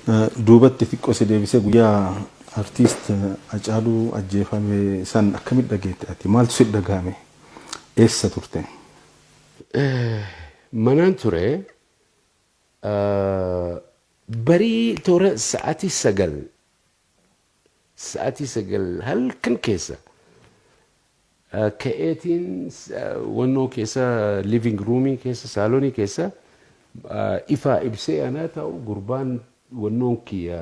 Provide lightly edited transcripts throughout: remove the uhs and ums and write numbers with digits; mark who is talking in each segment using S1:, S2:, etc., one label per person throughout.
S1: Duubatti xiqqoo si deebisee, guyyaa artiist Hacaaluu ajjeefame san akkamitti dhageette ati? Maaltu si dhagahame? Eessa turte?
S2: Manaan ture. Barii toora sa'aatii 9, sa'aatii 9 halkan keessa ka'eetiin wannoo keessa, living roomii keessa, saalonii keessa ifaa ibsee anaa ta'u, gurbaan wannoon kiyya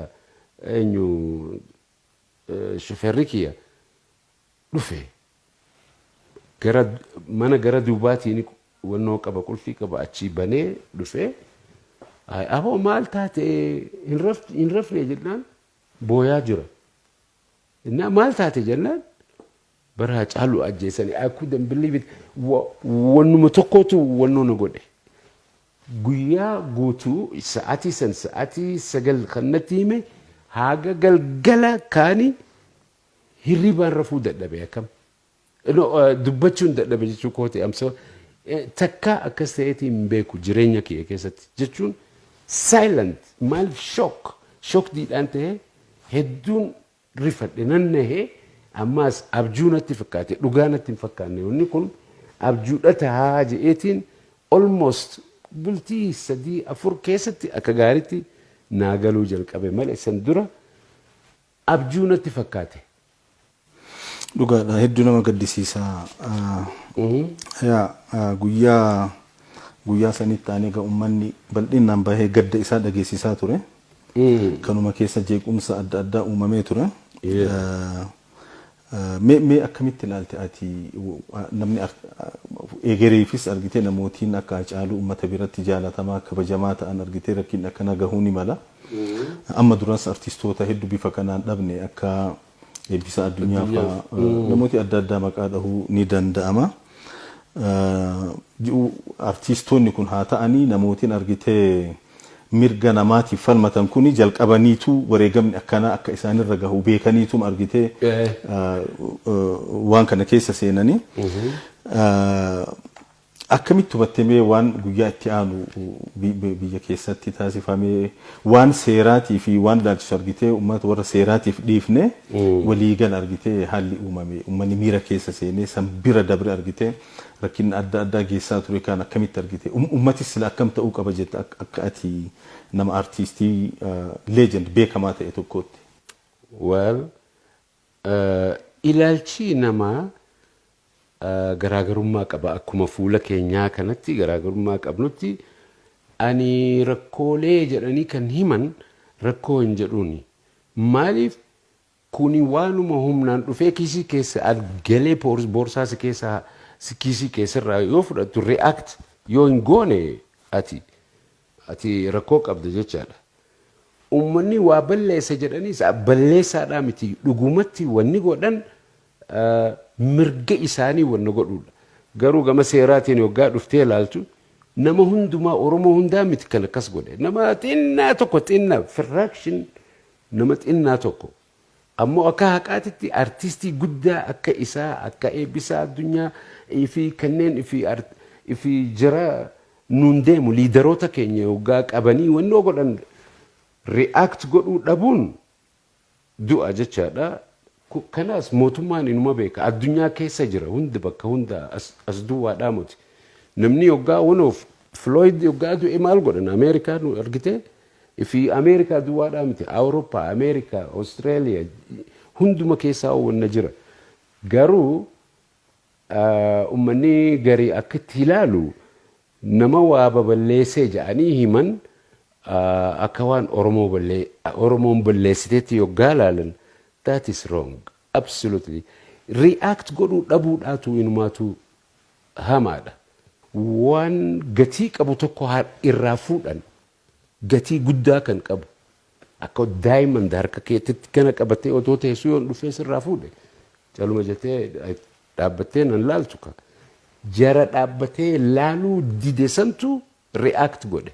S2: eenyu, shufeerri kiyya dhufe. Gara mana gara duubaatiin wannoo qaba, qulfii qaba, achii banee dhufe. "Aboo, maal taate? Hin rafne?" jennaan booyaa jira. Innaa maal taate jennaan, bara Hacaaluu ajjeesanii. I couldn't believe it. Wannuma tokkotu wannoo na godhe. Guyyaa guutuu sa'aatii san, sa'aatii 9 kan natti hime, haga galgala kaani hirribaan rafuu dadhabe akkam. No, dubbachuun dadhabe jechuu kooti. Amsa takka akkas ta'eetiin hin beeku jireenya kiyya keessatti jechuun, silent. Maaliif? Shock diidhaan ta'ee hedduun rifadhe, nan nahee. Ammaas abjuu natti fakkaate, dhugaa natti hin fakkaanne. Wanni kun abjuudha tahaa je'eetiin almost bultii 3-4 keessatti akka gaariitti naa galuu jalqabe malee, san dura abjuu natti fakkaate.
S1: Dhugaadha, hedduu nama gaddisiisa. Yaa, guyyaa sanitti aanee egaa uummanni bal'inaan bahee gadda isaa dhageessisaa ture. Kanuma keessa jeequmsa adda addaa uumamee ture. Mee akkamitti ilaalte ati? Namni egereefis argitee, namootiin akka Hacaaluu uummata biratti jaalatamaa, kabajamaa ta'an argitee rakkinni akkana gahuu ni mala. Amma duras artistoota hedduu bifa kanaan dhabne, akka Eebbisa Addunyaa fa'aa, namooti adda addaa maqaa dhahuu ni danda'ama. Artistoonni kun haa ta'anii, namootiin argitee mirga namaatiif falmatan kuni jalqabaniitu wareegamni akkanaa akka isaanirra gahu beekaniitum argitee waan kana keessa seenanii. Akkamitti hubattee mee waan guyyaa itti aanu biyya keessatti taasifamee, waan seeraatii fi waan ilaalchisu argitee, uummata warra seeraatiif dhiifne, waliigal argitee haalli uumame, uummanni miira keessa seenee san bira dabre, argitee rakkinni adda addaa geessaa ture kan akkamitti argite? Uummatis sila akkam ta'uu qaba jetta akka ati nama artiistii legend beekamaa ta'e tokkootti?
S2: Well, ilaalchi namaa garaagarummaa qaba. Akkuma fuula keenyaa kanatti garaagarummaa qabnutti, ani rakkoolee jedhanii kan himan rakkoo hin jedhuuni. Maaliif? Kuni waanuma humnaan dhufee kiisii keessa galee, boorsaa si keessaa, kiisii keessarraa yoo fudhattu, react yoo hin goone, ati rakkoo qabda jechaadha. Uummanni waa balleessa jedhaniis balleessaadhaa miti, dhugumatti wanni godhan mirga isaanii wanna godhuudha. Garuu gama seeraatiin yoggaa dhuftee ilaaltu, nama hundumaa, Oromoo hundaa miti kan akkas godhe. Nama xinnaa tokko, xinnaa fraction, nama xinnaa tokko. Ammoo akka haqaatitti artistii guddaa akka isaa, akka Eebbisaa Addunyaa fi kanneen fi jara nuun deemu, leaderoota keenya yoggaa qabanii wannoo godhan, react godhuu dhabuun du'a jechaadha. Kanaas mootummaan inuma beeka. Addunyaa keessa jira hundi, bakka hunda, as duwwaadhaa miti. Namni yoggaa wanoof Floyd yoggaa du'e maal godhan Ameerikaa nu argite? Fi Ameerikaa duwwaadhaa miti. Awurooppaa, Ameerikaa, Austraaliyaa hunduma keessaa wanna jira. Garuu uummanni garii akka itti ilaalu, nama waa baballeessee jedhanii himan akka waan Oromoon balleessiteetti yoggaa ilaalan, that is wrong, absolutely. React godhuu dhabuudhaatu inumaatu hamaadha. Waan gatii qabu tokko irraa fuudhan, gatii guddaa kan qabu, akka diamond harka keetitti kana qabatee otoo teessuu, yoon dhufee sirraa fuudhe, caluma jettee dhaabbattee nan laaltu ka. Jara dhaabbatee laaluu dide santu react godhe.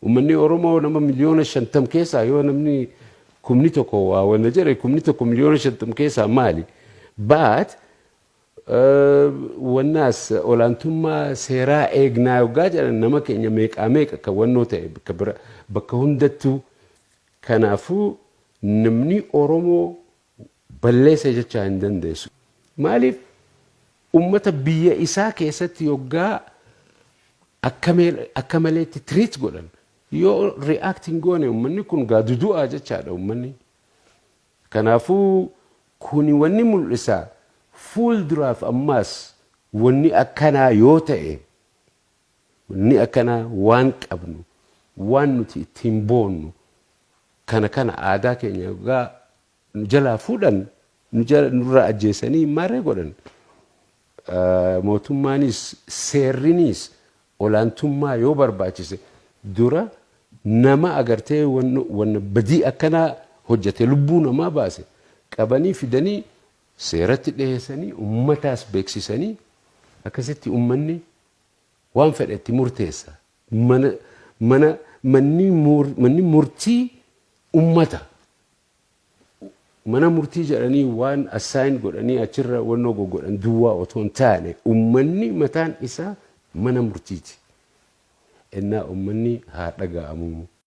S2: Uummanni Oromoo nama miliyoona 50 keessaa yoo namni 1,000 waa wanna jedhe, 1,000 miliyoona 50 keessaa maali? But wannaas olaantummaa seeraa eegnaa yoggaa jedhan, nama keenya meeqaa meeqa kan wannoo ta'e bakka bira, bakka hundattuu. Kanaafuu namni Oromoo balleessa jechaa hin dandeessu. Maaliif ummata biyya isaa keessatti yoggaa akka maleetti treat godhan yoo react hin goone, ummanni kun gaa dudu'aa jechaadha ummanni. Kanaafuu kuni wanni mul'isa, fuulduraaf ammaas wanni akkanaa yoo ta'e, wanni akkanaa waan qabnu, waan nuti ittiin boonnu kana aadaa keenya yoggaa nu jalaa fuudhan, nu jala nurraa ajjeesanii maarree godhan. Mootummaanis seerrinis olaantummaa yoo barbaachise dura nama agartee wanna badii akkanaa hojjete, lubbuu namaa baase, qabanii fidanii seeratti dhiyeessanii, ummataas beeksisanii, akkasitti ummanni waan fedhe itti murteessa. Mana mana manni manni murtii ummata. Mana murtii jedhanii waan assign godhanii achirra wannoo goggodhan duwwaa otoo hin taane, ummanni mataan isaa mana murtiiti. Innaa ummanni haa dhaga'amu.